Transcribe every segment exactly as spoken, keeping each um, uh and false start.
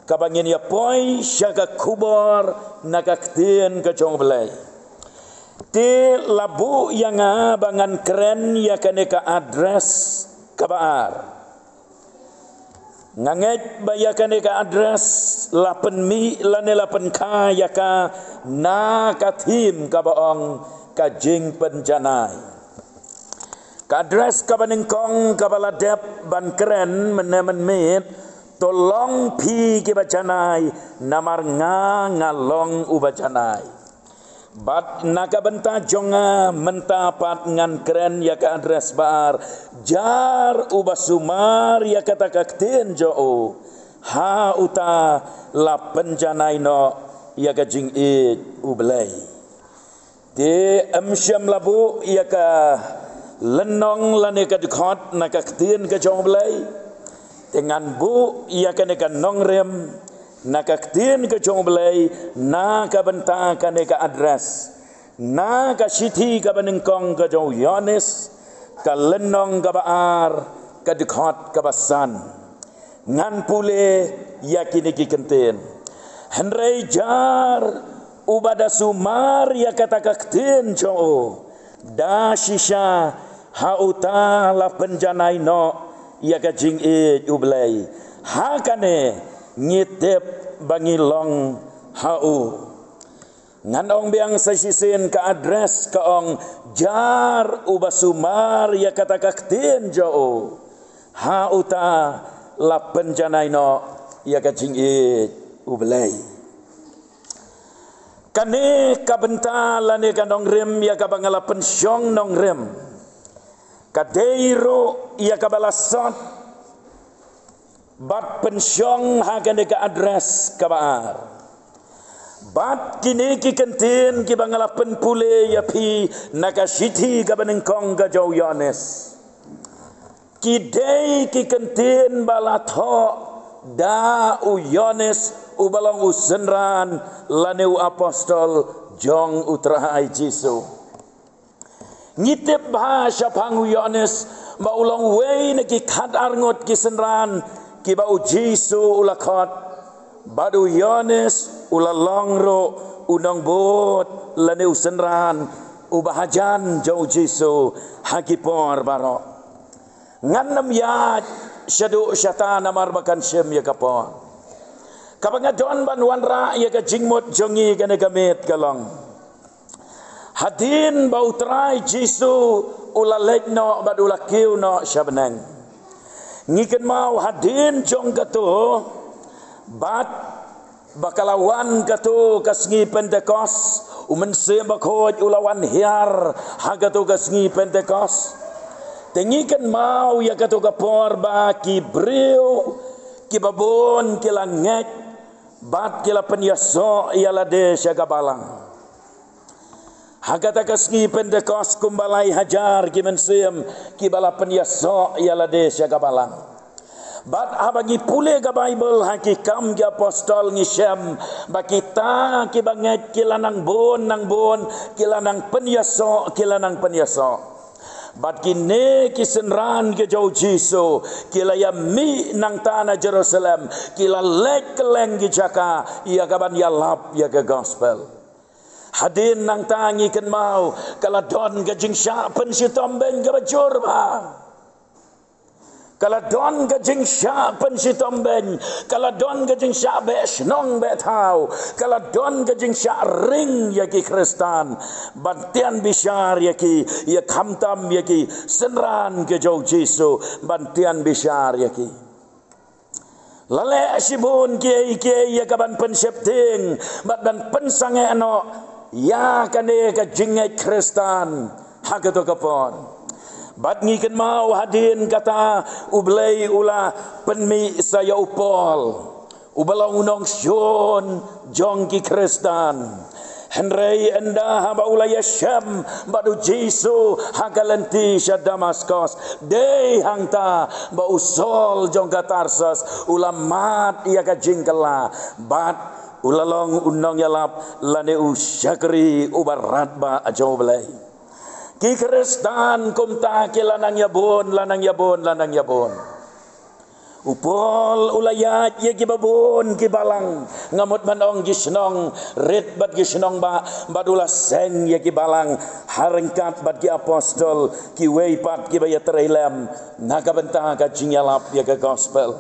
kaba ngin ïa poi sha ka khubor na ka ktien ka jong U Blei. Te la buh ïa nga ba ngan kren ïa kane ka address kaba ar. Nga ngeit ba ïa kane ka address la pynmih lane la pynkha ïa ka na ka theme kaba ong ka jingpynjanai. Ka address kaba nyngkong kaba la dep ban kren mynne mynmiet, to long phi kiba janai, namar nga nga long uba janai. Bad na ka bynta jong nga mynta pat ngan kren ïa ka address ba ar, jar uba sumar ïa kata ka ktien jong u, ha uta la pynjanai noh ïa ka jingïeit U Blei. Te ym shym la buh ïa ka lynnong lane ka dkhot na ka ktien ka jong U Blei. Te ngan buh ïa kane ka nongrim na ka ktien ka jong U Blei na ka bynta kane ka address. Na ka shithi kaba nyngkong ka jong u Ïoannis, ka lynnong kaba ar, ka dkhot kaba san. Ngan pule ïa kine ki kyntien. Hynrei jar uba da sumar ïa kata ka ktien jong u, da shisha ha uta la pynjanai noh ïa ka jingïeit U Blei. Ha kane ngi tip ba ngi long ha u. Ngan ong biang sa shisien, ka address ka ong jar uba sumar ïa kata ka ktien jong u, ha uta la pynjanai noh ïa ka jingïeit U Blei. Kane ka bynta lane ka nongrim ïa kaba nga la pynshong nongrim, ka dei ruh ïa kaba la sot bad pynshong ha kane ka address kaba ar. Bad kine ki kyntien kiba nga la pynpule ïa phi na ka shithi kaba nyngkong ka jong u Ïoannis, ki dei ki kyntien ba la thoh da u Ïoannis uba long u synran lane u apostol jong U Trai Jisu. Ngi tip ba shaphang u Ïoannis ba u long uwei na ki khatar ngut ki synran kiba u Jisu u la khot. Bad u Ïoannis u la long ruh u nongbud lane u synran uba hajan jong u Jisu ha ki por baroh. Ngan ym ïaid shaduh shata namar ba kan shim ïa ka por. Kaba nga don ban wanrah ïa ka jingmut jong ngi kane ka miet ka long, hadien ba U Trai Jisu u la leit noh bad u la kiew noh sha bneng, ngi kynmaw hadien jong kato bad ba ka la wan kato ka sngi Pentekost, u Mynsiem Bakhuid u la wan hiar ha kato ka sngi Pentekost. Te ngi kynmaw ïa kato ka por ba ki briew kiba bun ki la ngeit bad ki la pynïasoh ïa lade sha ka balang. Ha kata ka sngi Pentekost kumba lai hajar ki mynsiem kiba la pynïasoh ïa lade sha ka balang. Bad haba ngi pule ka Baibl ha Ki Kam ki Apostol ngi shem ba kita kiba ngeit ki la nang bun nang bun, ki la nang pynïasoh, ki la nang pynïasoh. Bad kine ki synran ki jong u Jisu ki la ïa mih nangta na Jerusalem, ki la leit kylleng ki jaka ïa kaban ïalap ïa ka gospel. Hadien nangta ngi kynmaw ka la don ka jingshah pynshitom beiñ kaba jur bha. Ka la don ka jingshah pynshitom beiñ, ka la don ka jingshah beh shnong beh thaw, ka la don ka jingshah ring ïa ki Khristan ban tian bishar ïa ki, ïa khamtam ïa ki synran ki jong u Jisu ban tian bishar ïa ki. La leh shibun kiei kiei ïa kaban pynsheptieng bad ban pynsangeh noh ïa kane ka jingngeit Khristan ha kato ka por. Bad ngi kynmaw hadien kata U Blei u la pynmih sa ïa u Paul uba long u nongshun jong ki Khristan. Hynrei ynda haba u la ïashem bad u Jisu ha ka lynti sha Damaskos, dei hangta ba u Saul jong ka Tarsus u la mad ïa ka jingkylla bad u la long u nongïalap lane u shakri uba radbah jong U Blei. Ki Khristan kumta ki la nang ïabun, la nang ïabun, la nang ïabun. U Paul u la ïaid ïa ki babun ki balang, nga mut ban ong ki shnong rit bad ki shnong bah, bad u la seng ïa ki balang ha ryngkat bad ki apostol, kiwei pat kiba ïatrei lem na ka bynta ka jingïalap ïa ka gospel.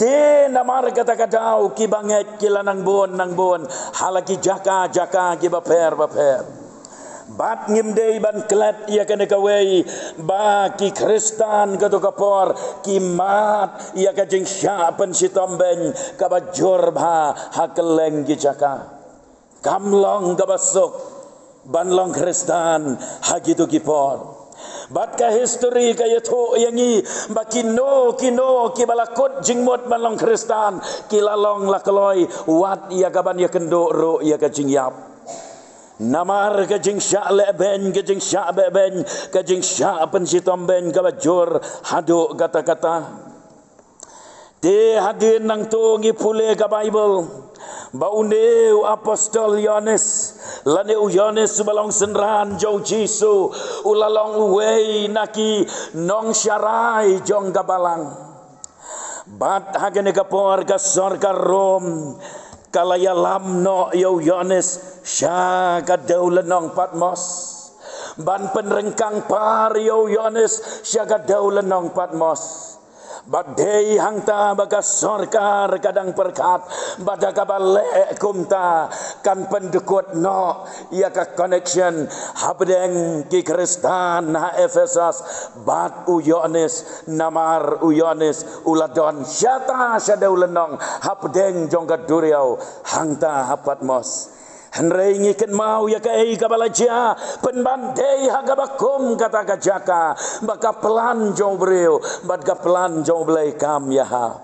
Te namar kata ka daw ki bangeit ki la nang bun nang bun ha la ki jaka jaka kiba pher ba pher. Bad ngim dei ban klet ïa kane kawei ba ki Khristan kato ka por ki mad ïa ka jingshah pynshitom beiñ kaba jur bha ha kylleng ki jaka. Kam long kaba suk ban long Khristan ha kito ki por. Bad ka histori ka ïathuh ïa ngi ba kino kino kiba la kut jingmut ban long Khristan ki la long la kloi wat ïa kaban ïakynduh ruh ïa ka jingïap. Namar ka jingshah leh beiñ, ka jingshah beh beiñ, ka jingshah pynshitom beiñ kaba jur haduh katta katta. Te hadien nangta ngi pule ka Baibl ba une u apostol Ïoannis, lane u Ïoannis uba long synran jong u Jisu, u la long uwei na ki nongsharai jong ka balang. Bad ha kane ka por ka sorkar Rom ka la ïalam noh ïa u Ïoannis sha ka dewlynnong Patmos ban pynryngkang par ïa u Ïoannis sha ka dewlynnong Patmos. Bad dei hangta ba ka sorkar ka dang pyrkhat ba da kaba leh kumta kan pyndukut noh ïa ka connection hapdeng ki Khristan ha Ephesus bad u Ïoannis, namar u Ïoannis u la don shata sha dewlynnong hapdeng jong ka duriaw hangta ha Patmos. Hynrei ngi kynmaw ïa kaei kaba la jia, pynban dei ha kaba kum kata ka jaka ba ka plan jong u briew bad ka plan jong U Blei kam ïahap.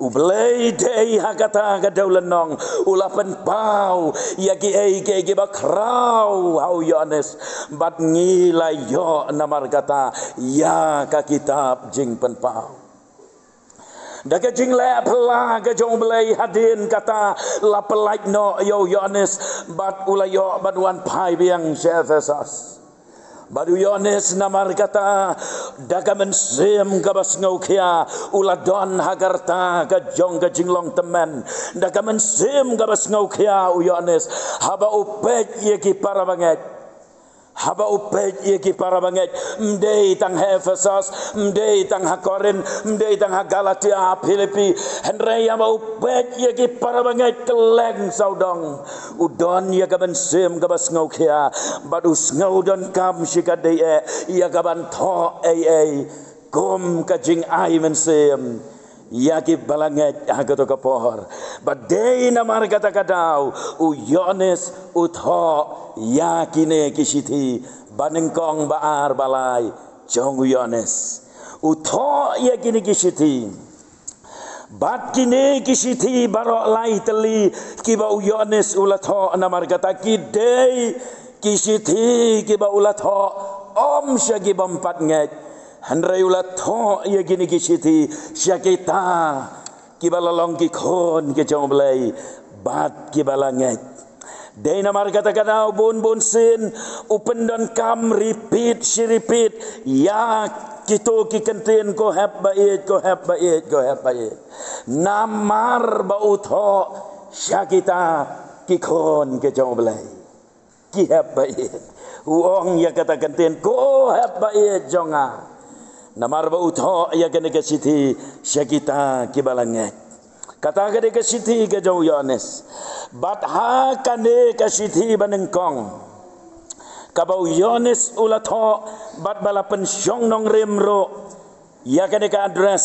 U Blei dei ha kata ka dewlynnong u la pynpaw ïa kiei kiei kiba khraw ha u Ïoannis, bad ngi la ïoh namar kata ïa ka kitab Jingpynpaw. Da ka jingleh phylla ka jong U Blei hadien kata la pyllait noh ïa u Ïoannis bad u la ïoh ban wan phai biang sha Ephesus. Bad u Ïoannis namar kata da ka mynsiem kaba sngewkhia u la don ha ka rta ka jong ka jinglong tymmen. Da ka mynsiem kaba sngewkhia u Ïoannis haba u peit ïa ki para bangeit. Haba u peit ïa ki para bangeit, ym dei tang ha Ephesus, ym dei tang ha Korinth, ym dei tang ha Galatia, ha Philippi, hynrei haba u peit ïa ki para bangeit kylleng sawdong, u don ïa ka mynsiem kaba sngewkhia bad u sngew donkam shikatdei eh ïa kaban thoh ei ei kum ka jingai mynsiem ïa ki ba la ngeit ha kato ka por. Bad dei namar kata ka daw u Ïoannis u thoh ïa kine ki shithi, ba nyngkong, ba ar, ba lai jong u Ïoannis. U thoh ïa kine ki shithi. Bad kine ki shithi baroh lai tylli kiba u Ïoannis u la thoh, namar kata ki dei ki shithi kiba u la thoh ym sha ki bym pat ngeit, hynrei u la thoh ïa kine ki shithi sha kita kiba la long ki khun ki jong U Blei bad kiba la ngeit. Dei namar kata ka daw bun bun sien u pyndonkam repeat shi repeat ïa kito ki kyntien, ko hep ba ïeit, ko hep ba ïeit, ko hep ba ïeit, namar ba u thoh sha kita ki khun ki jong U Blei. Ki hep ba ïeit. U ong ïa kata ka kyntien, ko hep ba ïeit jong nga, namar ba u thoh ïa kane ka shithi sha kita kiba la ngeit. Kata ka dei ka shithi ka jong u Ïoannis. Bad ha kane ka shithi ba nyngkong kaba u Ïoannis u la thoh bad ba la pynshong nongrim ruh ïa kane ka address,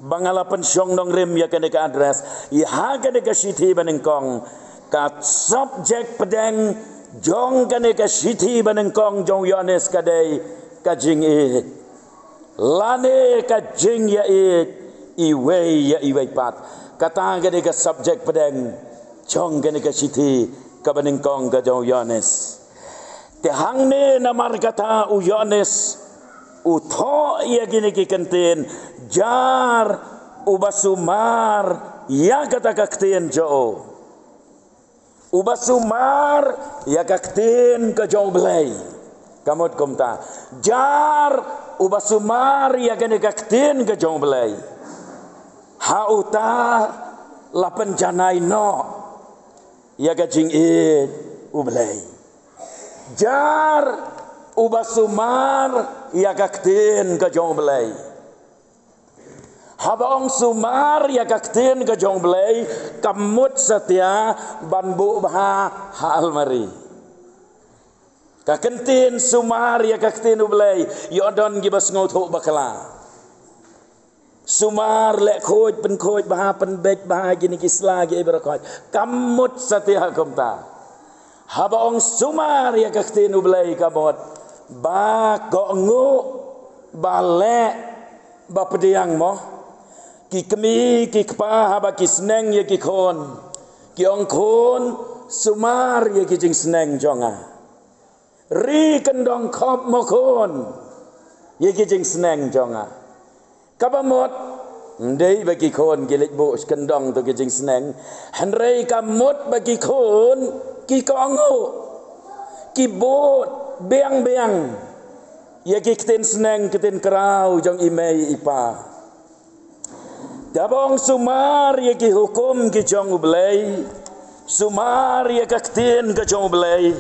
ba nga la pynshong nongrim ïa kane ka address, ïa ha kane ka shithi ba nyngkong, ka subject pdeng jong kane ka shithi ba nyngkong jong u Ïoannis ka dei ka jingïeit, lane ka jingïaieit iwei ïa iwei pat. Kata ka dei ka subject pdeng jong kane ka shithi kaba nyngkong ka jong u Ïoannis. Te hangne namar kata u Ïoannis u thoh ïa kine ki kyntien, jar uba sumar ïa kata ka ktien jong u. Uba sumar ïa ka ktien ka jong U Blei. Ka mut kumta. Jar uba sumar ïa kane ka ktien ka jong U Blei. Ha uta la pynjanai noh ïa ka jingïeit U Blei. Jar uba sumar ïa ka ktien ka jong U Blei. Haba ong sumar ïa ka ktien ka jong U Blei, ka mut satia ban buh bha ha almari. Ka ktien sumar ïa ka ktien U Blei, ïoh don kiba sngewthuh bakla. Sumar, leh khuid, pynkhuid bha, pynbeit bha kine ki sla kiei baroh khoit. Ka mut satia kumta. Haba ong sumar ïa ka ktien U Blei ka mut ba kohnguh, ba leh, ba pdiang mo. Ki kmie ki kpa haba ki sneng ïa ki khun, ki ong, "Khun, sumar ïa ki jingsneng jong nga. Ri kyndong khop mo khun ïa ki jingsneng jong nga." Kaba mut, ym dei ba ki khun ki leit buh kyndong to ki jingsneng. Hynrei ka mut ba ki khun ki kohnguh, ki bud biang biang ïa ki ktien sneng ktien kraw jong i mei i pa. Haba ong sumar ïa ki hukum ki jong U Blei, sumar ïa ka ktien ka jong U Blei,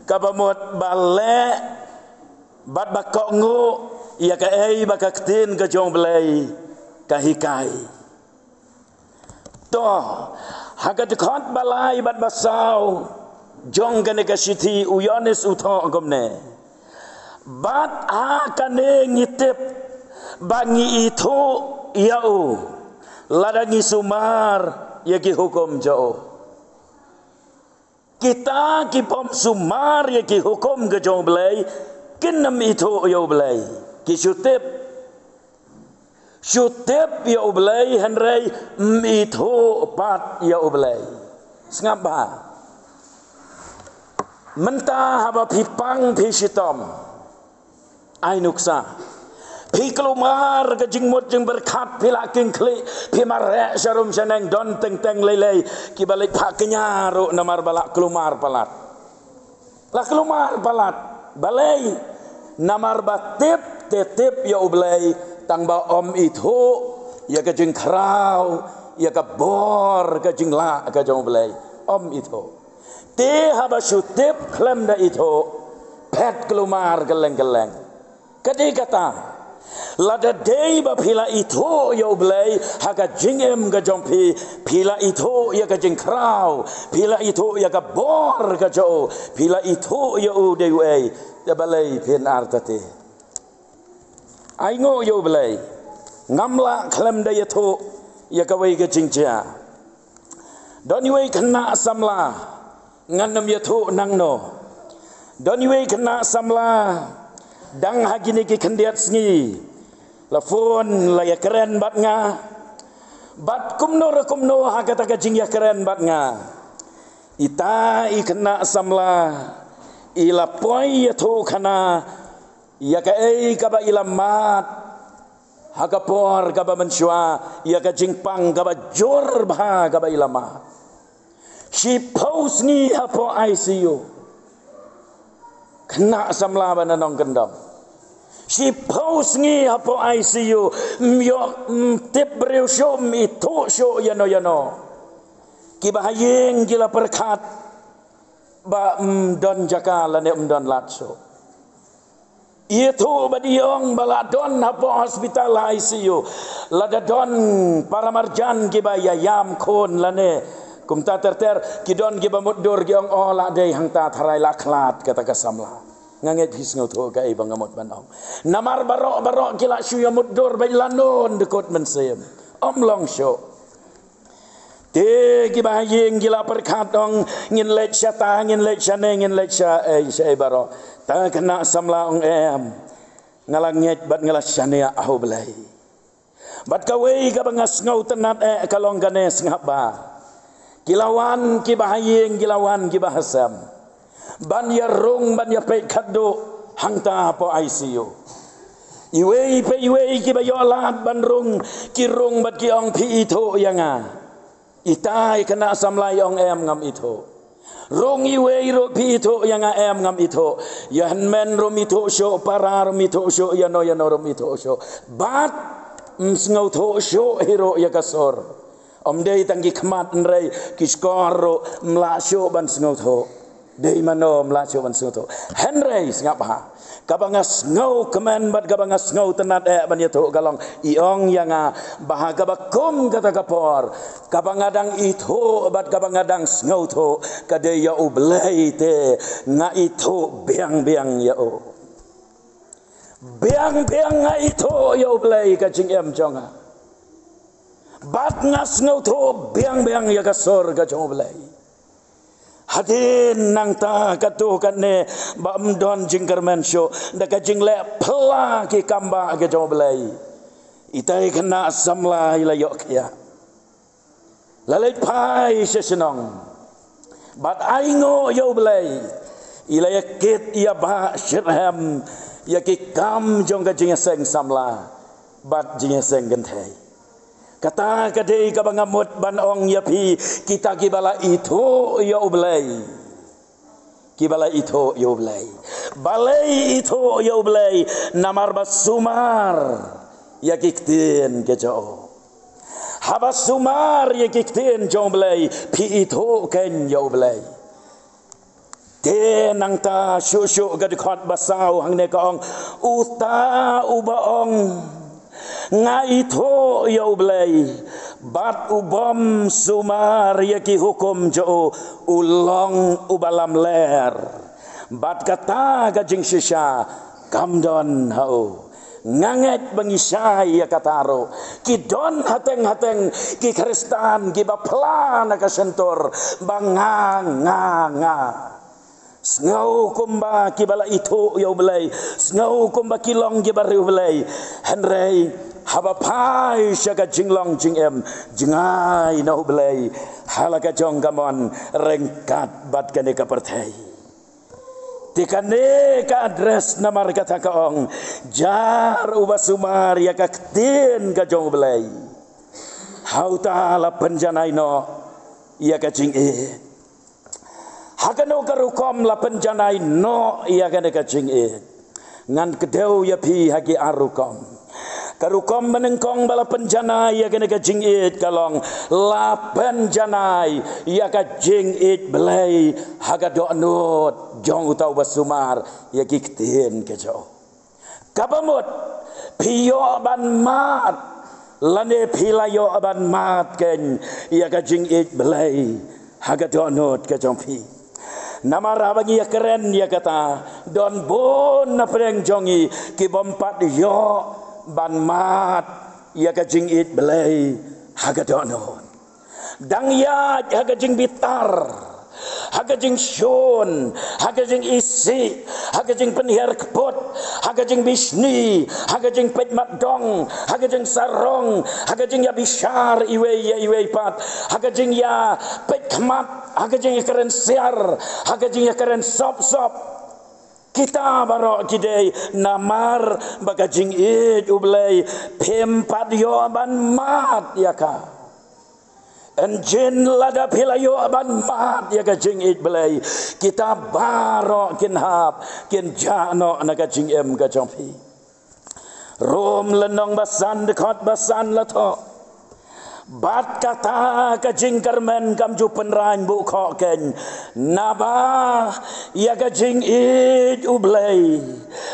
kaba mut ba leh bad ba kohnguh ïa kaei ba ka ktien ka jong U Blei ka hikai. To, ha ka dkhot ba lai bad ba saw jong kane ka shithi u Ïoannis u thoh kumne: "Bad ha kane ngi tip ba ngi ithuh ïa u, lada ngi sumar ïa ki hukum jong u. Kita ki bym sumar ïa ki hukum ka jong U Blei, kin ym ithuh ïa U Blei." Ki shu tip, shu tip ïa U Blei, hynrei ym ithuh pat ïa U Blei. Sngap bha. Mynta haba phi pang phi shitom, ai nuksa, phi kulmar ka jingmut jingpyrkhat, phi la king khlieh, phi mareh sharum shaneng, don teng teng lei lei kiba leit phah kñia ruh namar ba la kulmar palat. La kulmar palat. Balei? Namar ba tip te tip ïa U Blei, tang ba ym ithuh ïa ka jingkhraw, ïa ka bor, ka jinglah ka jong U Blei. Ym ithuh. Te haba shu tip khlem da ithuh, phet kulmar kylleng kylleng. Ka dei kata, lada dei ba phi la ithuh ïa U Blei ha ka jingim ka jong phi, phi la ithuh ïa ka jingkhraw, phi la ithuh ïa ka bor ka jong u, phi la ithuh ïa u dei uei, te balei phin artatien? Ai nguh ïa U Blei. Ngam lah khlem da ïathuh ïa kawei ka jingjia. Don iwei khynnah samla, ngan ym ïathuh nangno. Don iwei khynnah samla, dang ha kine ki khyndiat sngi, la phone, la ïakren bad nga. Bad kumno re kumno ha kata ka jingïakren bad nga, ita i khynnah samla i la poi ïathuh khana ïa kaei kaba i la mad ha ka por kaba mynshuwa, ïa ka jingpang kaba jur bha kaba i la mad. Shiphew sngi hapoh I C U. Khynnah samla ba na nongkyndong. Shiphew sngi hapoh I C U. Ym ïoh, ym tip briew shuh, ym ithuh shuh ïano ïano. Kiba ha ïing ki la pyrkhat ba ym don jaka lane ym don lad shuh. Ïathuh bad i ong ba la don hapoh hospital ha I C U, lada don para marjan kiba ïa ïam khun lane kumta ter ter, ki don kiba mutdur, ki ong, "O, la dei hangta, tharai la khlad kata ka samla." Nga ngeit phi sngewthuh kaei ba nga mut ban ong. Namar baroh baroh ki la shu ïa mutdur bad la nun dkut mynsiem. Ym long shuh. Te kiba ha ïing ki la pyrkhat, ong, "Ngin leit shata, ngin leit shane, ngin leit sha ei sha ei baroh." Te khynnah samla ong, "Em, nga la ngeit bad nga la shaniah ha U Blei." Bad kawei kaba nga sngewtynnat eh ka long kane, sngap bha. Ki la wan kiba ha ïing, ki la wan kiba ha sem, ban ïa rung, ban ïa peit khatduh hangta hapoh I C U. Iwei pa iwei kiba ïoh lad ban rung, ki rung bad ki ong, "Phi ithuh ïa nga?" Ita i khynnah samla i ong, "Em, ngam ithuh." Rung iwei ruh, "Phi ithuh ïa nga?" "Em, ngam ithuh." Ïa hynmen ruh ym ithuh shuh, para ruh ym ithuh shuh, ïano ïano ruh ym ithuh shuh. Bad Ym sngewthuh shuh hi ruh ïa ka sur. Ym dei tang ki khmat hynrei ki shkor ruh ym lah shuh ban sngewthuh. Dei mano ym lah shuh ban sngewthuh? Hynrei sngap bha. Kaba nga sngewkmen bad kaba nga sngewtynnad eh ban ïathuh ka long, i ong ïa nga ba ha kaba kum kata ka por, kaba nga dang ithuh bad kaba nga dang sngewthuh ka dei ïa U Blei te, nga ithuh biang biang ïa u. Biang biang nga ithuh ïa U Blei ka jingim jong nga. Bad nga sngewthuh biang biang ïa ka sur ka jong U Blei. Hadien nangta katto katne ba ym don jingkyrmen shuh da ka jingleh pla ki kam ba ka jong U Blei, itai khynnah samla i la ïoh khia. La leit phai sha shnong bad ainguh ïa U Blei. I la ïa kit ïa ba shyrhem ïa ki kam jong ka jingïaseng samla bad jingïaseng kynthei. Kata ka dei kaba nga mut ban ong ïa phi, kita kiba la ithuh ïa U Blei. Kiba la ithuh ïa U Blei. Balei ithuh ïa U Blei? Namar ba sumar ïa ki ktien ki jong u. Haba sumar ïa ki ktien jong U Blei, phi ithuh kein ïa U Blei. Te nangta shuh shuh ka dkhot ba saw hangne ka ong, uta uba ong, nga ithuh ïa U Blei, bad u bym sumar ïa ki hukum jong u, u long uba lamler. Bad kata ka jingshisha kam don ha u. Nga ngeit ba ngi shai ïa kata ruh. Ki don hateng hateng ki Khristan kiba phla na ka shyntur ba nga, nga, nga. Sngew kumba kiba la ithuh ïa U Blei, sngew kumba ki long kiba riewblei. Hynrei haba phai sha ka jinglong jingim, jngai na U Blei ha la ka jong ka mon ryngkat bad kane ka pyrthei. Te kane ka address namar kata ka ong, jar uba sumar ïa ka ktien ka jong U Blei, ha uta la pynjanai noh ïa ka jingïeit. Ha kano ka rukom la pynjanai noh ïa kane ka jingïeit? Ngan kdew ïa phi ha ki ar rukom. Ka rukom ba nyngkong ba la pynjanai ïa kane ka jingïeit ka long, la pynjanai ïa ka jingïeit Blei ha ka dohnud jong uta uba sumar ïa ki ktien ki jong u. Kaba mut, phi ïoh ban mad lane phi la ïoh ban mad kein ïa ka jingïeit Blei ha ka dohnud ka jong phi. Namar haba ngi ïakren ïa kata, don bun na pdeng jong ngi ki bym pat ïoh ban mad ïa ka jingïeit Blei ha ka dohnud. Dang ïaid ha ka jingbitar, ha ka jingshun, ha ka jingisih, ha ka jingpynhiar kput, ha ka jingbishni, ha ka jingpeit matdong, ha ka jingsarong, ha ka jingïabishar iwei ïa iwei pat, ha ka jingïapeit khmat, ha ka jingïakren siar, ha ka jingïakren sop sop. Kita baroh ki dei namar ba ka jingïeit U Blei phim pat ïoh ban mad ïa ka. Ynjin lada phi la ïoh ban mad ïa ka jingïeit Blei, kita baroh kin hap kin jah noh na ka jingim ka jong phi. Rom lynnong ba san dkhot ba san la thoh, bad kata ka jingkyrmen kam ju pynrang buh khoh kein, naba ïa ka jingïeit U Blei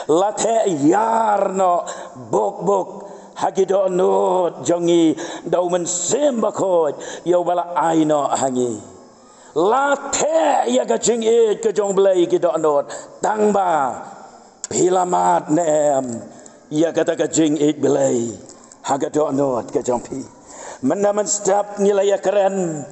la theh ïar noh buk buk ha ki dohnud jong ngi da U Mynsiem Bakhuid ïa uba la ai noh ha ngi. La theh ïa ka jingïeit ka jong U Blei ki dohnud, tang ba phi la mad ne em ïa kata ka jingïeit Blei ha ka dohnud ka jong phi. Mynta mynstep ngi la ïakren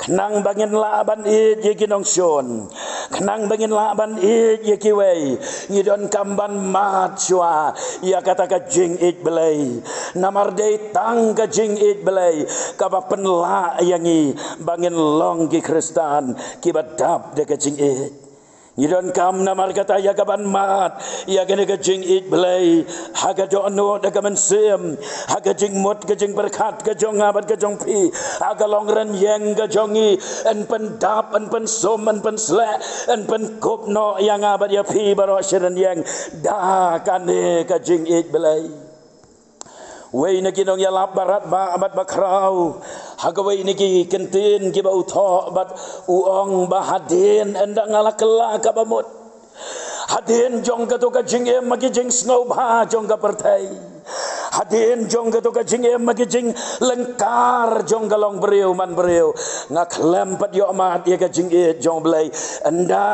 khnang ba ngin lah ban ïeit ïa ki nongshun, khnang ba ngin lah ban ïeit ïa kiwei, ngi donkam ban mad shuwa ïa kata ka jingïeit Blei. Namar dei tang ka jingïeit Blei kaba pynlah ïa ngi ba ngin long ki Khristan kiba dap da ka jingïeit. Ngi donkam namar kata ïa ka ban mad ïa kane ka jingïeit Blei ha ka dohnud, ha ka mynsiem, ha ka jingmut ka jingpyrkhat ka jong nga bad ka jong phi, ha ka longrynieng ka jong ngi. Yn pyndap, yn pynsum, yn pynsleh, yn pynkup noh ïa nga bad ïa phi baroh shi rynieng da kane ka jingïeit Blei. Wei na ki nongïalap barat ba bad bakhraw ha kawei na ki kyntien kiba u thoh bad u ong ba hadien ynda nga la kylla kaba mut, hadien jong kato ka jingim ma ki jingsngewbha jong ka pyrthei, hadien jong kato ka jingim ma ki jinglyngkar jong ka longbriew manbriew, nga khlem pat ïoh mad ïa ka jingïeit jong U Blei. Ynda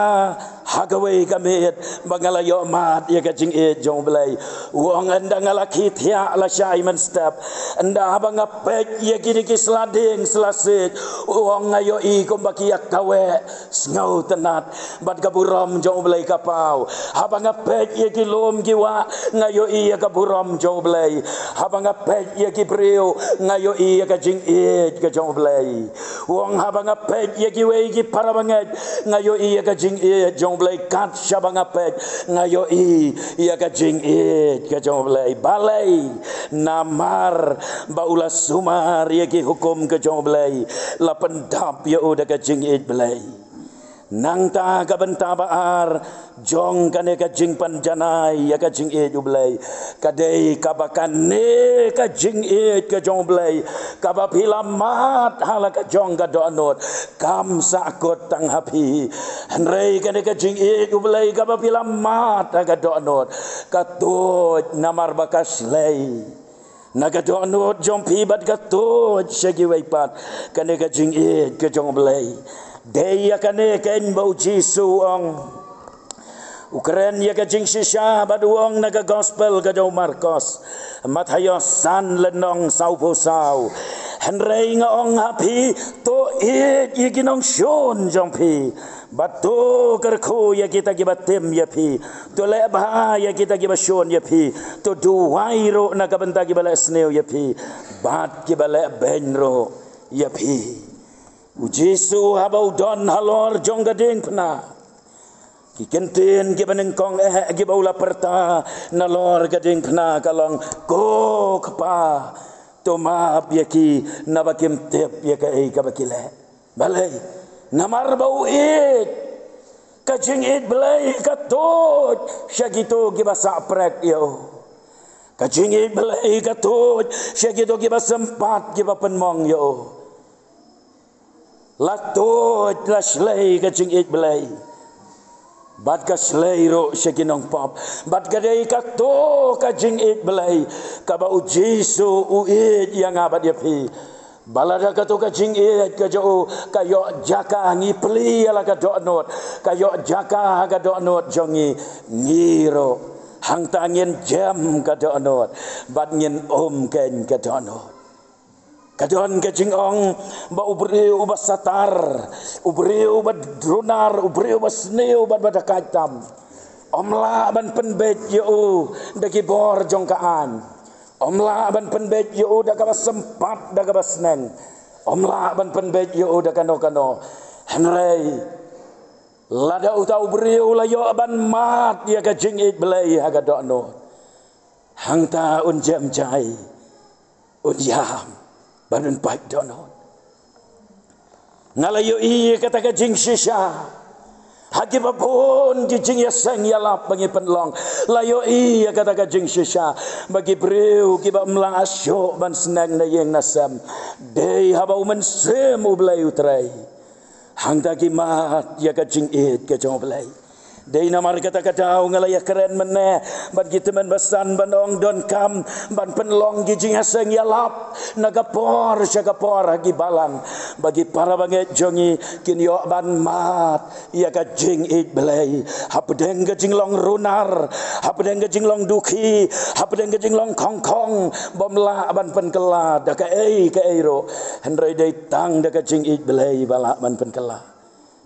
ha kawei ka miet ba nga la ïoh mad ïa ka jingïeit jong U Blei. U ong ynda nga la khie thiah lashai mynstep, ynda haba nga peit ïa kine ki sla dieng sla siej, u ong nga ïohi kumba ki ïa kaweh sngewtynnat bad ka burom jong U Blei ka paw. Haba nga peit ïa ki lum ki wah nga ïohi ïa ka burom jong U Blei. Haba nga peit ïa ki briew nga ïohi ïa ka jingïeit ka jong U Blei. U ong haba nga peit ïa kiwei ki para bangeit nga ïohi ïa ka jingïeit jong U Blei, kat shaba nga peit nga ïohi ïa ka jingïeit ka jong U Blei. Balei? Namar ba u la sumar ïa ki hukum ka jong U Blei, la pyndap ïa u da ka jingïeit Blei. Nangta ka bynta ba ar jong kane ka jingpynjanai ïa ka jingïeit U Blei ka dei kaba kane ka jingïeit ka jong U Blei kaba phi la mad ha la ka jong ka dohnud kam sahkut tang ha phi. Hynrei kane ka jingïeit U Blei kaba phi la mad ha ka dohnud ka tuid namar ba ka shlei na ka dohnud jong phi bad ka tuid sha kiwei pat kane ka jingïeit ka jong U Blei. Dei ïa kane keiñ ba U Jisu u ong. U kren ïa ka jingshisha bad u ong na ka gospel ka jong u Markos, Mathaios san lynnong sawphew saw. Hynrei nga ong ha phi, to ïeit ïa ki nongshun jong phi bad to kyrkhu ïa kita kiba tim ïa phi. To leh bha ïa kita kiba shun ïa phi. To duwai ruh na ka bynta kiba leh sniew ïa phi bad kiba leh beiñ ruh ïa phi. U Jisu haba u don halor jong ka diengphna, ki kyntien kiba nyngkong eh kiba u la pyrta nalor ka diengphna ka long, ko Kpa, to map ïa ki naba kim tip ïa kaei kaba ki leh. Balei? Namar ba u ïeit. Ka jingïeit Blei ka tuid sha kito kiba sah prek ïa u. Ka jingïeit Blei ka tuid sha kito kiba sympat kiba pynmong ïa u. La tuid la shlei ka jingïeit Blei bad ka shlei ruh sha ki nongpop. Bad ka dei kato ka jingïeit Blei kaba U Jisu u ïeit ïa nga bad ïa phi. Ba lada kato ka jingïeit ka jong u ka ïoh jaka, ngi plie ïa la ka dohnud, ka ïoh jaka ha ka dohnud jong ngi, ngi ruh hangta ngin jem ka dohnud bad ngin um keiñ ka dohnud. Ka don ka jingong ba u briew uba satar, u briew uba runar, u briew uba sniew bad ba dakaid tam, ym lah ban pynbeit ïa u da ki bor jong ka aiñ. Ym lah ban pynbeit ïa u da kaba sympat, da kaba sneng. Ym lah ban pynbeit ïa u da kano kano. Hynrei lada uta u briew u la ïoh ban mad ïa ka jingïeit Blei ha ka dohnud, hangta un jem jai, un ïam ban un pait dohnud. Nga la ïohi ïa kata ka jingshisha ha kiba bun ki jingïaseng ïalap ba ngi pynlong. La ïohi ïa kata ka jingshisha ba ki briew kiba ym lah shuh ban sneng na ïing na sem, dei haba U Mynsiem U Blei u trei, hangta ki mad ïa ka jingïeit ka jong U Blei. Dei namar kata ka daw nga la ïakren mynne bad ki tymmen basan ban ong donkam ban pynlong ki jingïaseng ïalap na ka por sha ka por ha ki balang, ba ki para bangeit jong ngi kin ïoh ban mad ïa ka jingïeit Blei hapdeng ka jinglong runar, hapdeng ka jinglong dukhi, hapdeng ka jinglong khongkhong, bym lah ban pynkylla da kaei kaei ruh. Hynrei dei tang da ka jingïeit Blei ba lah ban pynkylla.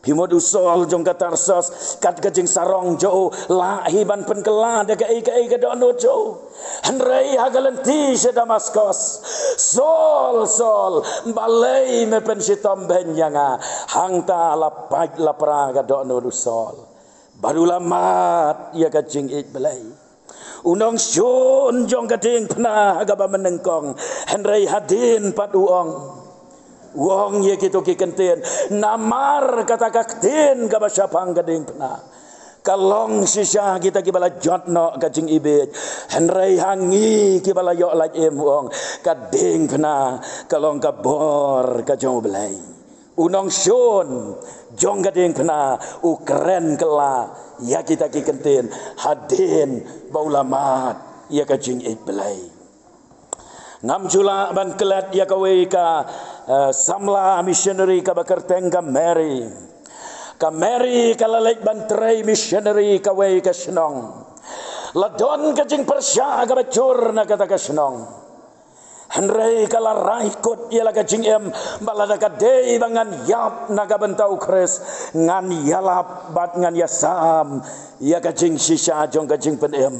Phi mut u Saul jong ka Tarsus, kat ka jingsarong jong u lah hi ban pynkylla da kaei kaei ka dohnud jong u. Hynrei ha ka lynti sha Damaskos, Saul, Saul, balei me pynshitom beiñ ïa nga? Hangta la pait la pra ka dohnud u Saul bad u la mad ïa ka jingïeit Blei. U nongshun jong ka diengphna ha kaba mynnyngkong, hynrei hadien pat u ong, u ong ïa kito ki kyntien, namar kata ka ktien kaba shaphang ka diengphna Ka long shisha kita kiba la jot noh ka jingibit. Hynrei ha ngi kiba la ïoh lait im, u ong, ka diengphna ka long ka bor ka jong U Blei. U nongshun jong ka diengphna u kren kylla ïa kita ki kyntien hadien ba u la mad ïa ka jingïeit Blei. Ngam ju lah ban klet ïa kawei ka, eh, samla missionary kaba kyrteng ka Mary. Ka Mary ka la leit ban trei missionary kawei ka shnong. La don ka jingpyrshah kaba jur na kata ka shnong. Hynrei ka la rai kut ïa la ka jingim ba lada ka dei ba ngan ïap na ka bynta U Khrist, ngan ïalap bad ngan ïasam ïa ka jingshisha jong ka jingpynim.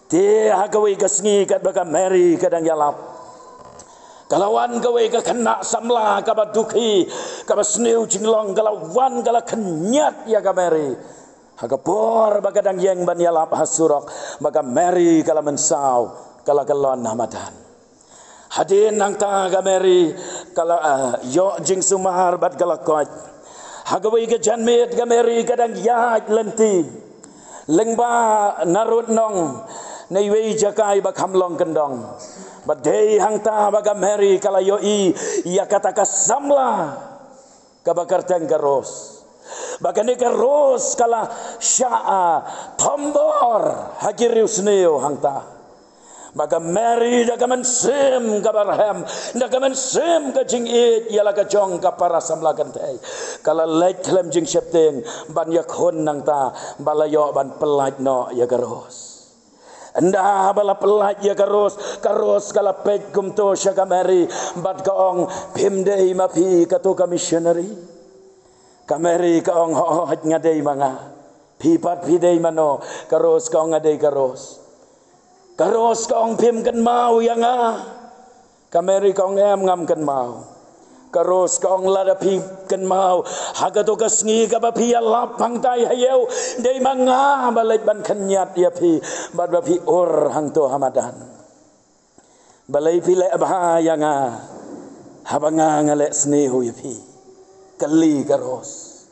Te ha kawei ka sngi katba ka Mary ka dang ïalap, ka la wan kawei ka khynnah samla kaba dukhi, kaba sniew jinglong, ka la wan ka la khynñiat ïa ka Mary. Ha ka por ba ka dang ïeng ban ïalap ha surok, ba ka Mary ka la mynsaw, ka la kyllon ha madan. Hadien nangta ka Mary ka la, ah, ïoh jingsumar bad ka la koit. Ha kawei ka janmiet ka Mary ka dang ïaid lynti lyngba narud nong na iwei jaka iba kham long kyndong. Bad dei hangta ba ka Mary ka la ïohi ïa kata ka samla kaba kyrteng ka Rose. Ba kane ka Rose ka la shah, ah, thombor ha ki riewsniew hangta. Ba ka Mary da ka mynsiem kaba rhem, da ka mynsiem ka jingïeit ïa la ka jong ka para samla kynthei, ka la leit khlem jingsheptieng ban ïakhun nangta ba la ïoh ban pyllait noh ïa ka Rose. Ynda ba la pyllait ïa ka Rose, ka Rose ka la peit kumto sha ka Mary bad ka ong, "Phim dei ma phi kato ka missionary?" Ka Mary ka ong, "Hooid, nga dei ma nga. Phi pat phi dei mano?" Ka Rose ka ong, "Nga dei ka Rose." Ka Rose ka ong, "Phim kynmaw ïa nga?" Ka Mary ka ong, "Em, ngam kynmaw." Ka Rose ka ong, "Lada phi kynmaw, ha kato ka sngi kaba phi ïalap hangtai ha ïew, dei ma nga ba leit ban khynñiat ïa phi bad ba phi ur hangto ha madan. Balei phi leh bha ïa nga haba nga nga leh sniew ïa phi?" Kylli ka Rose.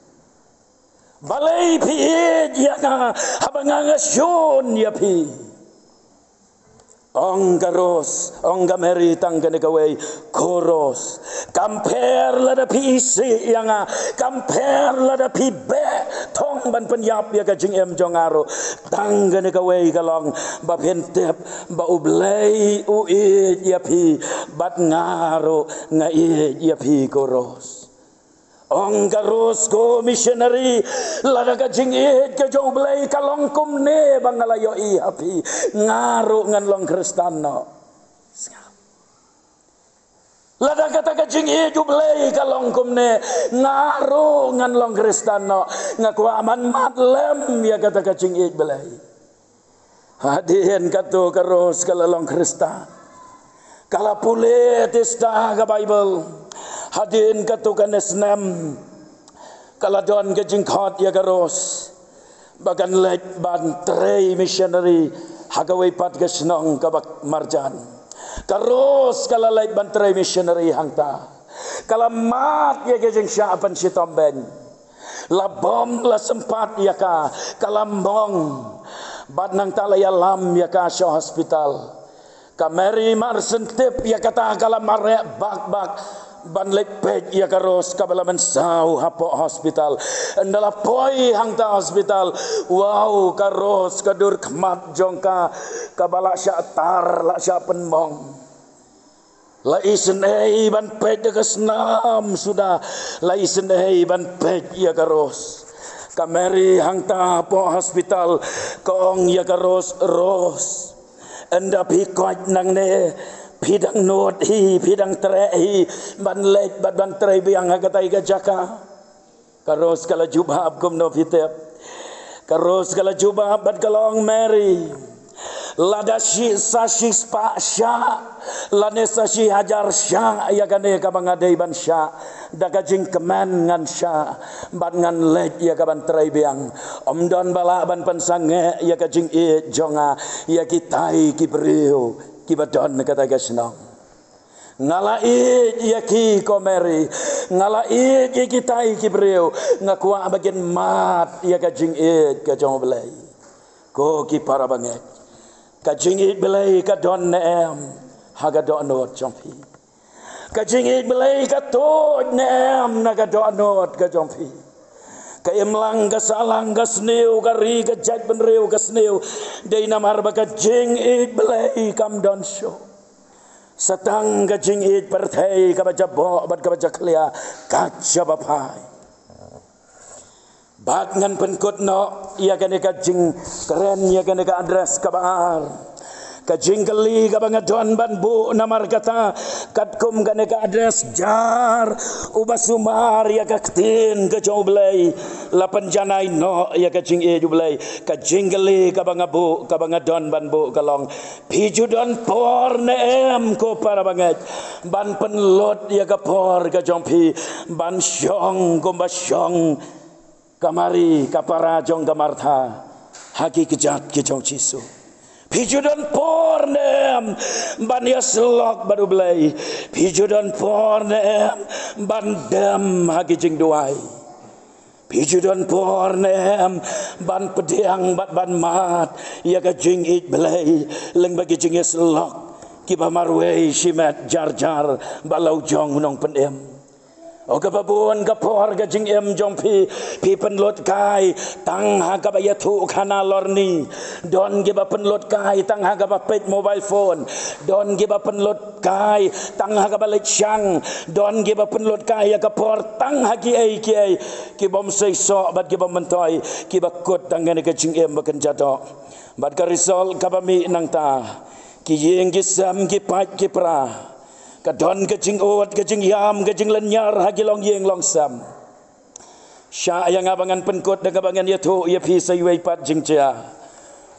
"Balei phi ïeit ïa nga haba nga nga shun ïa phi?" Ong ka Rose, ong ka Mary tang kane kawei, "Ko Rose, kam pher lada phi isih ïa nga, kam pher lada phi beh thong ban pynïap ïa ka jingim jong nga ruh. Tang kane kawei ka long ba phin tip ba U Blei u ïeit ïa phi bad nga ruh nga ïeit ïa phi, ko Rose." Ong ka Rose, "Ko missionary, lada ka jingïeit ka jong U Blei ka long kumne ba nga la ïohi ha phi, nga ruh ngan long Khristan noh. Lada kata ka jingïeit U Blei ka long kumne, nga ruh ngan long Khristan noh. Nga kwah ban mad lem ïa kata ka jingïeit Blei." Hadien kato ka Rose ka la long Khristan. Ka la pule tista ka Baibl. Hadien kato kane snem ka la don ka jingkhot ïa ka Rose ba kan leit ban trei missionary ha kawei pat ka shnong kaba marjan. Ka Rose ka la leit ban trei missionary hangta. Ka la mad ïa ka jingshah pynshitom beiñ. La bom la sympat ïa ka, ka la mong. Bad nangta la ïalam ïa ka sha hospital. Ka Mary mar shen tip ïa kata ka la mareh bak bak ban leit peit ïa ka Rose kaba la mynsaw hapoh hospital. Ynda la poi hangta hospital, wow, ka Rose ka dur khmat jong ka kaba la shah tar, la shah pynmong. La isynei ban peit da ka snam suda, la isynei ban peit ïa ka Rose. Ka Mary hangta hapoh hospital ka ong ïa ka Rose, "Rose, ynda phi koit nangne, phi dang nud hi, phi dang treh hi ban leit bad ban trei biang ha katai ka jaka?" Ka Rose ka la jubab kumno phi tip? Ka Rose ka la jubab bad ka la ong, "Mary, lada shi, sa shispah shah lane sa shi hajar shah ïa kane kaba nga dei ban shah da ka jingkmen ngan shah bad ngan leit ïa ka ban trei biang. Ym don ba lah ban pynsangeh ïa ka jingïeit jong nga ïa kitai ki briew kiba don ha katai ka shnong." Nga la ïeit ïa ki, ko Mary. Nga la ïeit ïa kitai ki briew. Nga kwah ba kin mad ïa ka jingïeit ka jong U Blei. Ko ki para bangeit, ka jingïeit Blei ka don ne em ha ka dohnud jong phi? Ka jingïeit Blei ka tuid ne em na ka dohnud ka jong phi? Ka imlang, ka sahlang, ka sniew, ka ri, ka jaitbynriew, ka sniew. Dei namar ba ka jingïeit Blei kam don shuh. Sa tang ka jingïeit pyrthei kaba jaboh bad kaba jakhlia ka jaba phai. Bad ngan pynkut noh ïa kane ka jingkren, ïa kane ka address kaba ar. Ka jingkylli kaba nga don ban buh namar kata, katkum kane ka address jar uba sumar ïa ka ktien ka jong U Blei, la pynjanai noh ïa ka jingïeit U Blei. Ka jingkylli kaba nga buh, kaba nga don ban buh ka long: Phi ju don por ne em, ko para bangeit, ban pynlut ïa ka por ka jong phi ban shong kumba shong ka Mari, ka para jong ka Martha, ha ki kjat ki jong Jisu? Phi ju don por ne em ban ïasyllok bad U Blei? Phi ju don por ne em ban dem ha ki jingduwai? Phi ju don por ne em ban pdiang bad ban mad ïa ka jingïeit Blei lyngba ki jingïasyllok kiba marwei shimet jar jar ba la u jong u nongpynim? O kaba bun ka por ka jingim jong phi, phi pynlut kai tang ha kaba ïathuh khana lorni. Don kiba pynlut kai tang ha kaba peit mobile phone. Don kiba pynlut kai tang ha kaba leit shang. Don kiba pynlut kai ïa ka por tang ha kiei kiei kibym seisoh bad kibym myntoi, kiba kut tang kane ka jingim ba kynja doh. Bad ka result kaba mih nangta, ki ïing ki sem, ki pait ki pra, ka don ka jingud, ka jingïam, ka jinglynñiar ha ki longïing longsem. Shah ïa nga ba ngan pynkut da kaba ngan ïathuh ïa phi sa iwei pat jingjia.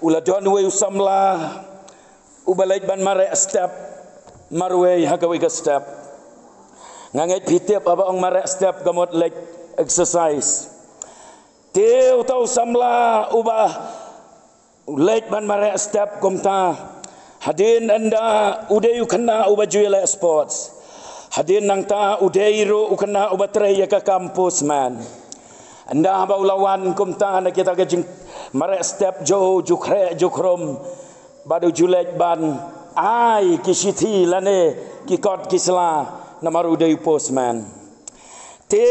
U la don uwei u samla uba leit ban mareh step marwei ha kawei ka step. Nga ngeit phi tip, haba ong mareh step ka mut leit exercise. Te uta u samla uba u leit ban mareh step kumta, hadien ynda u dei u khynnah uba ju ïaleh sports, hadien nangta u dei ruh u khynnah uba trei ïa ka kam postman. Ynda haba u la wan kumta na kita ka jingmareh step jong u, ju khreh ju khrum, bad u ju leit ban ai ki shithi lane ki kot ki sla, namar u dei u postman. Te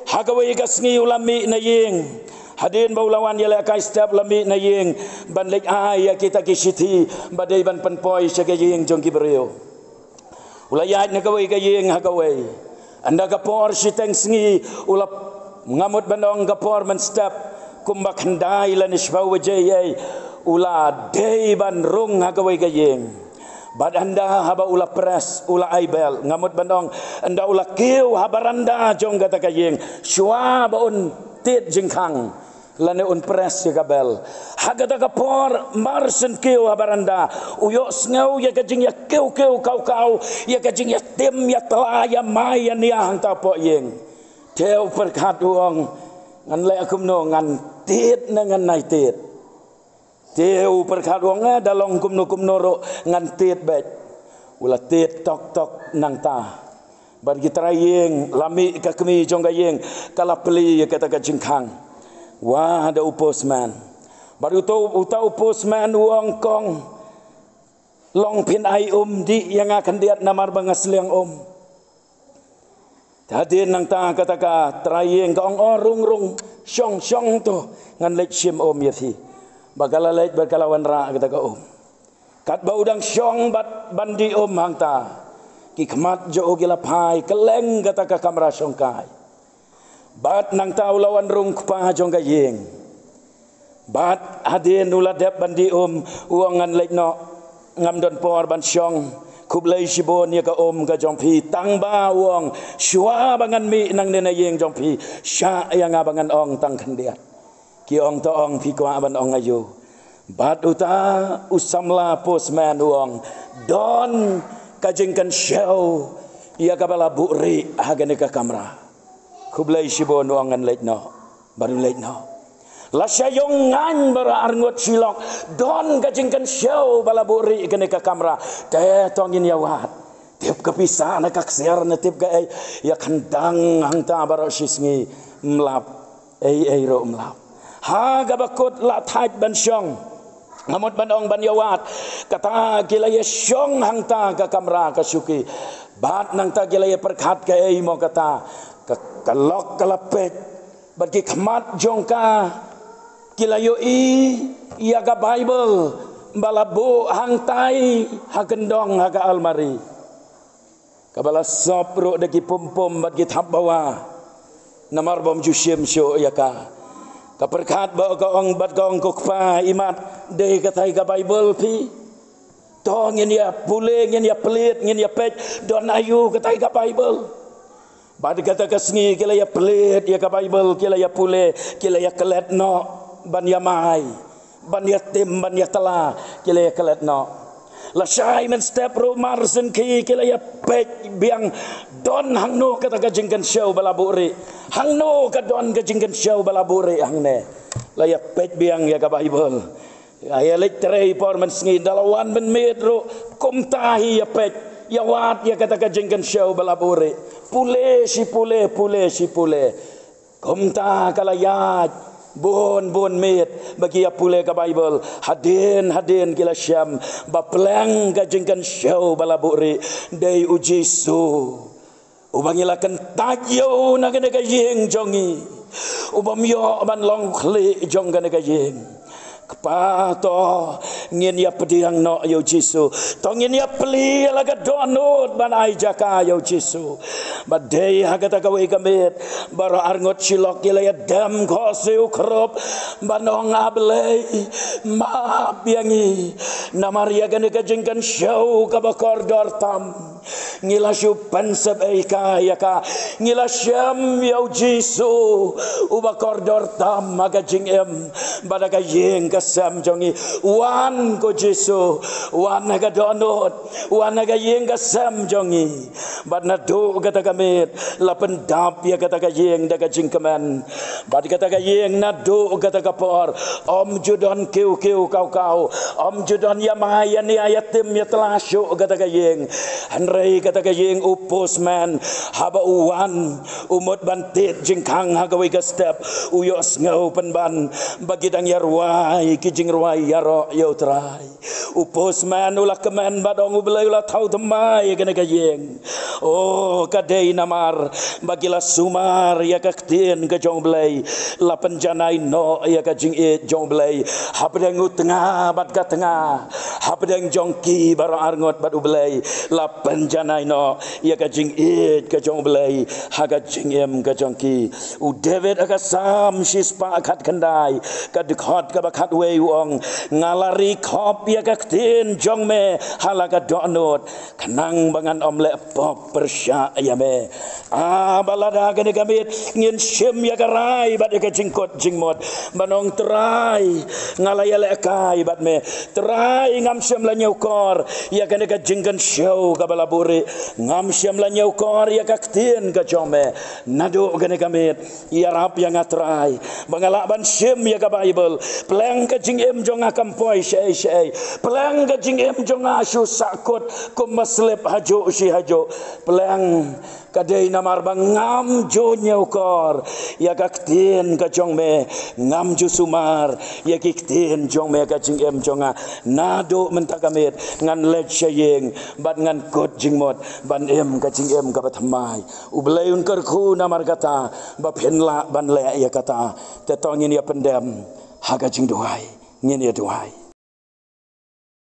ha kawei ka sngi u la mih na ïing. Hadien ba u la wan ïalehkai step, u la mih na ïing ban leit ai ïa kita ki shithi ba dei ban pynpoi sha ka ïing jong ki briew. U la ïaid na kawei ka ïing ha kawei. Ynda ka por shiteng sngi, u la, nga mut ban ong ka por mynstep kumba khyndai lane shiphew baje ïa, u la dei ban rung ha kawei ka ïing. Bad ynda haba u la press, u la ai bell, nga mut ban ong, ynda u la kiew ha baranda jong kata ka ïing, shuwa ba un tied jingkhang lane un press ïa ka bell. Ha kata ka por, mar shen kiew ha baranda, u ïohsngew ïa ka jingïakiew kiew kaw kaw, ïa ka jingïatim ïatla ïamai ïania hangta hapoh ïing. Te u pyrkhat u ong, ngan leh kumno, ngan tied ne ngan nai tied? Te u pyrkhat u ong, eh, da long kumno kumno ruh ngan tied beit. U la tied tok tok nangta. Bad ki trai ïing, la mih ka kmie jong ka ïing, ka la plie ïa kata ka jingkhang. Wah, da u postman. Bad uta, uta u postman u ong, kong, long phin ai um dih ïa nga khyndiat namar ba nga sliang um. Te hadien nangta kata ka trai ïing ka ong, oh, rung rung, shong shong to, ngan leit shim um ïa phi. Bad ka la leit bad ka la wanrah kata ka um. Katba u dang shong bad ban dih um hangta, ki khmat jong u ki la phai kylleng kata ka kamra shongkai. Bad nangta u la wan rung kpa jong ka ïing. Bad hadien u la dep ban dih um, u ong, ngan leit noh, ngam don por ban shong. Khublei shibun ïa ka um ka jong phi, tangba, u ong, shuwa ba ngan mih nangne na ïing jong phi, shah ïa nga ba ngan ong tang khyndiat. Ki ong, to ong, phi kwah ban ong aïu? Bad uta u samla postman u ong, don ka jingkynshew ïa kaba la buhrieh ha kane ka kamra. Khublei shibun, u ong, ngan leit noh. Bad u leit noh. Lashai ïong ngaiñ baroh arngut shi lok, don ka jingkynshew ba la buhrieh kane ka kamra. Te to ngin ïa wad. Tip ka pisa na ka ksiar, na tip ka ei, ïa khyndang hangta baroh shi sngi, ym lap ei ei ruh ym lap. Ha kaba kut la thait ban shong. Nga mut ban ong ban ïa wad. Kata ki la ïa shong hangta ka kamra ka shuki. Bad nangta ki la ïa pyrkhat ka ei mo kata. Ka, ka lok ka la peit. Bad ki khmat jong ka ki la ïohi ïa ka Baibl ba la buh hangtai ha kyndong ha ka almari. Kaba la sop ruh da ki pum pum bad ki thap bawa. Namar bym ju shim shuh ïa ka. Ka pyrkhat bad ka ong bad ka ong, ko kpa, imat dei katai ka Baibl phi? To ngin ïa pule, ngin ïa plie, ngin ïa peit, don aïu katai ka Baibl. Bad kata ka sngi ki la ïa plie ïa ka Baibl, ki la ïa pule, ki la ïa klet noh ban ïa mai, ban ïa tim, ban ïa tla, ki la ïa klet noh. Lashai mynstep ruh mar syngkien ki la ïa peit biang, don hangno kata ka jingkynshew ba la buhrieh. Hangno ka don ka jingkynshew ba la buhrieh hangne. La ïa peit biang ïa ka Baibl. Ïa leit trei por mynsngi, da la wan mynmiet ruh kumta hi, ïa peit, ïa wad ïa kata ka jingkynshew ba la buhrieh. Pule shi pule, pule shi pule. Kumta ka la ïaid bun bun miet ba ki ïa pule ka Baibl. Hadien hadien ki la shem ba pleng ka jingkynshew ba la buhrieh dei U Jisu. Uba ngi la kyntait ïa u na kane ka ïing jong ngi. Uba ym ïoh ban long khlieh jong kane ka ïing. Kpa, to ngin ïa pdiang noh ïa U Jisu. To ngin ïa plie la ka dohnud ban ai jaka ïa U Jisu. Ba dei ha kata kawei ka miet, baroh arngut shi lok ki la ïa dem khohsiew khrup ban ong, A Blei, map ïa ngi namar ïa kane ka jingkynshew kaba kordor tam. Ngi la shu pynsep ei ka ïa ka. Ngi la shem ïa U Jisu uba kordor tam ha ka jingim bad ha ka ïing ka sem jong ngi. Wan ko Jisu, wan ha ka dohnud, wan ha ka ïing ka sem jong ngi. Bad naduh kata ka miet la pyndap ïa kata ka ïing da ka jingkmen. Bad kata ka ïing naduh kata ka por ym ju don kiew kiew kaw kaw, ym ju don ïa mai ïa nia ïa tim ïa tla shuh kata ka ïing. Hynrei kata ka ïing u postman haba u wan, u mut ban tied jingkhang ha kawei ka step, u ïohsngew pynban ba ki dang ïa rwai ki jingrwai ïaroh ïa U Trai. U postman u la kmen bad ong, U Blei u la thaw thymmai ïa kane ka ïing. O, ka dei namar ba ki la sumar ïa ka ktien ka jong U Blei, la pynjanai noh ïa ka jingïeit jong U Blei. Hapdeng u tnga bad ka tnga, hapdeng jong ki baroh arngut bad U Blei, la pynjanai noh ïa ka jingïeit ka jong U Blei ha ka jingim ka jong ki. U David ha ka Salm shispah khatkhyndai, ka dkhot kaba khatwei u ong, Nga la ri khop ïa ka ktien jong me ha la ka dohnud, khnang ba ngan ym leh pop pyrshah ïa me. A, ba lada kane ka miet ngin shim ïa ka rai bad ïa ka jingkut jingmut ban ong, Trai, nga la ïalehkai bad me. Trai, ngam shym la ñiewkor ïa kane ka jingkynshew kaba la buhrieh. Ngam shym la ñiewkor ïa ka ktien ka jong me. Naduh kane ka miet ïarap ïa nga Trai ba nga lah ban shim ïa ka Baibl. Pleng ka jingim jong nga kam poi shaei shaei. Pleng ka jingim jong nga shu sahkut kumba slip hajuh shi hajuh. Pleng ka dei namar ba ngam ju ñiewkor ïa ka ktien ka jong me, ngam ju sumar ïa ki ktien jong me ha ka jingim jong nga. Naduh mynta ka miet ngan leit sha ïing bad ngan kut jingmut ban im ka jingim kaba thymmai. U Blei un kyrkhu namar kata ba phin lah ban leh ïa kata. Te to ngin ïa pyndem ha ka jingduwai. Ngin ïa duwai.